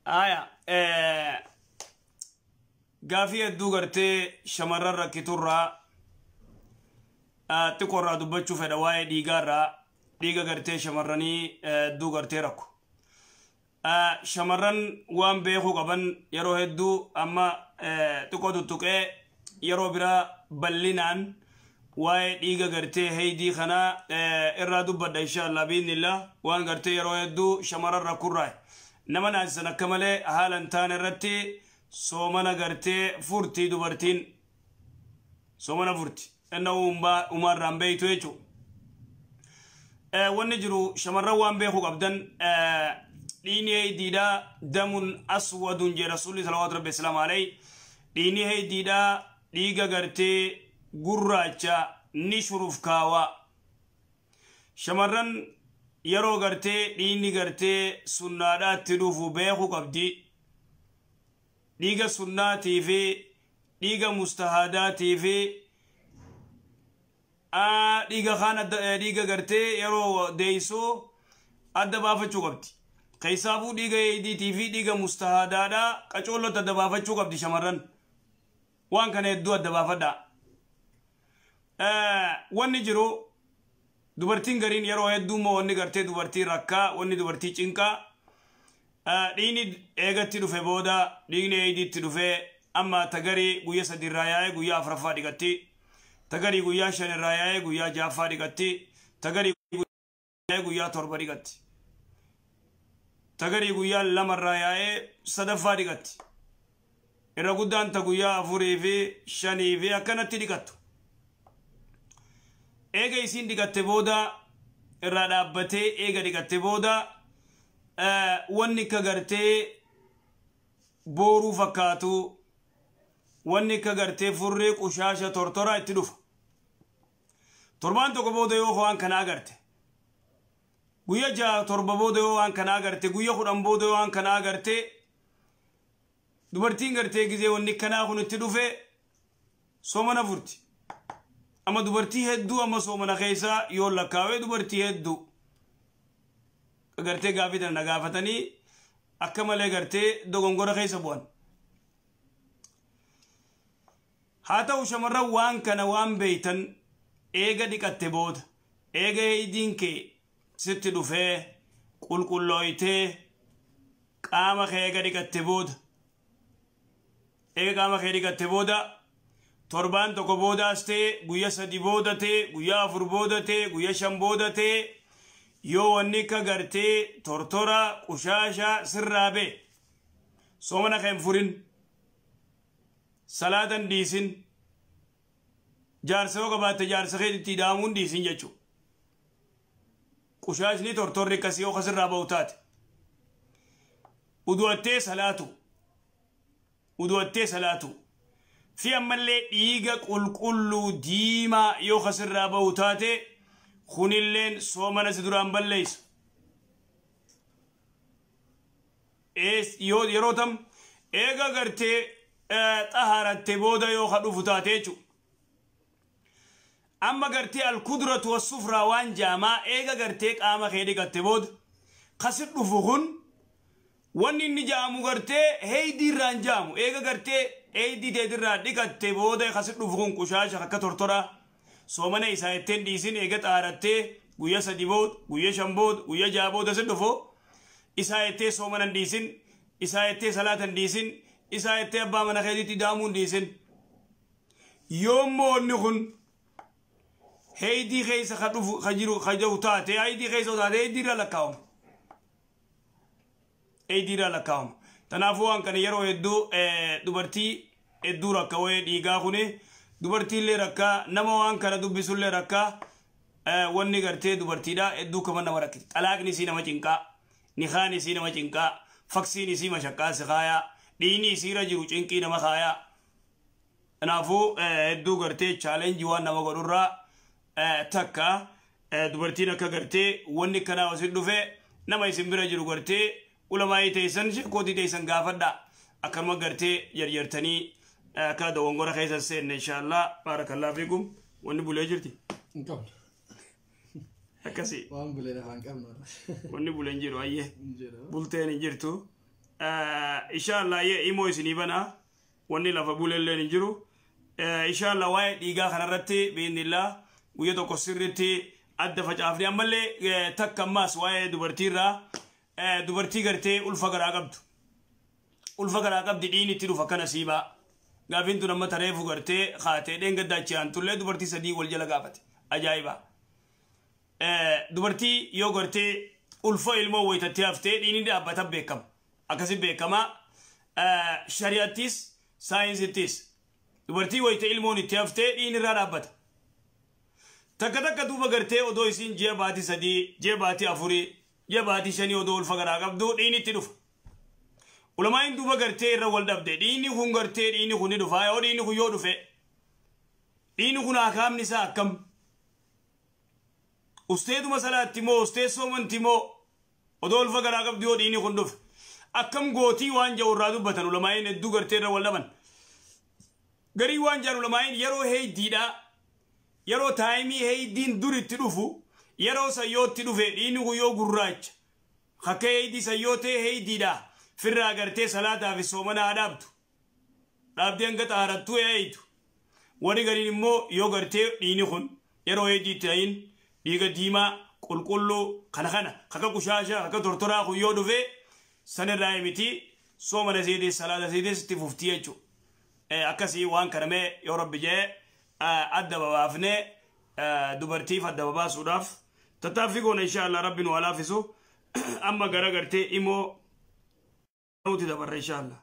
Aya, gaafii hedduu gartee shamarran rakkiturraa xiqqoorraa dubbachuu fedha waa'ee dhiigaarraa dhiiga gartee shamarranii hedduu gartee rakku. Shamarran waan beekuu qaban yeroo hedduu amma xiqqoo tuttuqee yeroo biraa bal'inaan waa'ee dhiiga gartee heydii kanaa irraa dubbadha inshallah biiznillah waan gartee yeroo hedduu shamarran rakkurraa nama naasisan akka malee haala hin taane irratti soomana gartee furtii dubartiin soomana furti inna umaarraan beeytu jechuudha. Wanni jiru shamarran waan beekuu qabdan dhiini heydiidhaa damun aswadun jee rasuulli salawaatu rabbi islaam alayhi dhiini heydiidhaa dhiiga gartee gurraacha ni shurufkaawaa. Shamarran yeroo gartee dhiinni gartee sunnaadhaatti dhufu beekuu qabdi. Dhiiga sunnaatii fi dhiiga mustahaadaatii fi dhiiga kaan dhiiga gartee yeroo deeysoo adda baafachuu qabdi. Keessaafuu dhiiga heeydiitii fi dhiiga mustahaadaadhaa qacoollotti adda baafachuu qabdi shamarran. Waan kana hedduu adda baafadhaa. Wanni jiru dubartiin gariin yeroo hedduu immoo wanni gartee dubartii rakkaa wanni dubartii cinqaa dhiigni eegatti dhufe booda dhiigni eeydiitti dhufe amma tagarii guyya 3 irraa yaa'ee guyyaa 4ffaa dhiqatti tagarii guyyaa 5 irraa yaa'ee guyyaa 6ffaa dhiqatti tagarii guyyaa 7 dhiqatti tagarii guyyaa 2 irraa yaa'ee 3ffaa dhiqatti irra guddaan ta guyyaa 4 fi 5 fi akkanatti dhiqattu. Eega isiin dhiqatte booda irraa dhaabbatee eega dhiqatte booda wanni akka gartee booruu fakkaatu wanni akka gartee furrii qushaasha tortoraa itti dhufa. Torbaan tokko booda yoo waan kana agarte guyya 6 7 booda yoo waan kana agarte guyya 10 booda yoo waan kana agarte dubartiin gartee gizee wanni kanaa kun itti dhufe soomana furti. Amma dubartii hedduu amma soomana keessaa yoo lakkaawee dubartii hedduu gartee gaafii tana gaafatanii akka malee gartee dogongora keessa bu'an. Haa ta'u shamarran waan kana waan beeytan eega dhiqatte booda eega heeydiin kee sitti dhufee qulqullooytee qaama kee eega dhiqatte booda eega qaama kee dhiqatte booda torbaan tokko boodaas ta'e guyya 3 booda ta'e guyyaa 4 booda ta'e guyya 5 booda ta'e yoo wanni akka gartee tortora qushaasha sirraa ba'e soomana kee hin furin salaatan dhiisin jaarsa yoo qabaatte jaarsa keetitti hidhaamuun dhiisin jechuudha. Qushaashni tortorri akkasii yoo kasirraa ba'u taate udu'attee salaatu udu'attee salaatu fi ammallee dhiiga qulqulluu diimaa yoo kasirraa ba'u taate kunilleen soomana si duraan balleessu. Yeroo tam eega gartee xahaaratte booda yoo ka dhufu taate jechuudha. Amma gartee alkudratu wassufraa waan jaamaa eega gartee qaama kee dhiqatte booda kasi dhufu kun wanni inni jaamu gartee heeydii irraan jaamu eega gartee heeydii teetirraa dhiqatte booda kasi dhufu kun qushaasha akka tortoraa soomana isaa ittiin dhiisin eega xaarattee guyya 3 booda guyya 5 booda guyya 6 booda si dhufu isaa ittee soomana hin dhiisin isaa ittee salaata hin dhiisin isaa ittee abbaa mana keetiitti daamuu hin dhiisin. Yoommoo wanni kun heeydii keessa ka dhufu ka jiru ka jiru taate heeydii keessa taate heeydii irra lakkaa'ama. Heeydii irra lakkaa'ama. Kanaafuu waan kana yeroo hedduu dubartii hedduu rakka wayii dhiigaa kuni dubartiillee rakkaa nama waan kana dubbisullee rakkaa wanni gartee dubartiidha hedduu kama nama rakkiti. Xalaaqni isii nama cinqaa nikaan isii nama cinqaa faksiin isii mashaqqaa si kaayaa dhiini isiirra jiru cinqii nama kaayaa. Kanaafuu hedduu gartee chaalenjii waan nama godhurraa takka dubartiin akka gartee wanni kanaa osin dhufe nama isin bira jiru gartee ulamaayii teessan sheekootii teessan gaafadha akkanuma gartee jarjartanii akka dogongora keessa seenne inshaallah baarakallahu fiikum wanni bulee jirti. Hin qabnu. Akkasii. Waan bulee lafaan qabnu. Wanni bulee hin jiru ayyee. Hin jiru. Bulteen hin jirtu. Inshallah imo isinii banaa, wanni lafa buleelleen hin jiru. Inshallah waa'ee dhiigaa kanarratti biiznillah guyya tokko sirritti adda facaafne. Ammallee takka ammaas waa'ee dubartiirraa, dubartii gartee ulfa garaa qabdu. Ulfa garaa qabdi, dhiin itti dhufa kana siibaa. Gaafiin tun amma tareefu gartee kaatee dheengaddaa aantullee dubartii sadii wal jala gaafate. Ajaa'iba. Dubartii yoo gartee ulfa ilmoo wayitatti haftee dhiinni dhaabbata beekama. Akkasi beekama. Shari'attis saayinsittis. Dubartii wayita ilmoon itti haftee dhiinni irraa dhaabbata. Takka takka duuba gartee odoo isiin ji'a baatii 3, ji'a baatii 4, ji'a baatii 5 odoo ulfa garaa qabdu dhiinni itti dhufa. Ulamaayin duuba gartee irra wal dhabde, dhiinni kun gartee dhiinni kun ni dhufa, yoo dhiinni kun yoo dhufe dhiinni kun akaamni isaa akkam? Usteetuma salaatti moo, ustee soomanti moo, odoo ulfa garaa qabdu yoo dhiinni kun dhufe akkam gootii waan jedhu irraa dubbatan. Ulamaayin hedduu gartee irra wal dhaban. Garii waan jedhan ulamaayin, yeroo heeydiidhaa, yeroo taayimii heeydiin dur itti dhufu, yeroo sayyootti dhufe dhiinni kun yoo gurraacha akka heeydii sayyoo ta'e, heeydiidhaa firraa gartee salaataa fi soomanaa dhaabdu, dhaabdee hanga xaarattuu eeydu. Warri gariin immoo yoo gartee dhiinni kun yeroo heeydii ta'in dhiiga diimaa qulqulluu kana akka qushaashaa akka tortoraa kun yoo dhufe, sanirraa miti, soomana seetes salaata seetes itti fuftii jechuudha. Akkasii waan kana mee yoo Rabbi jee adda babaafnee dubartiif adda babaasuudhaaf tattaaffii goona, insha Allah Rabbi nu haa laafisu. Amma gara gartee imoo nuti dabarra, insha Allah.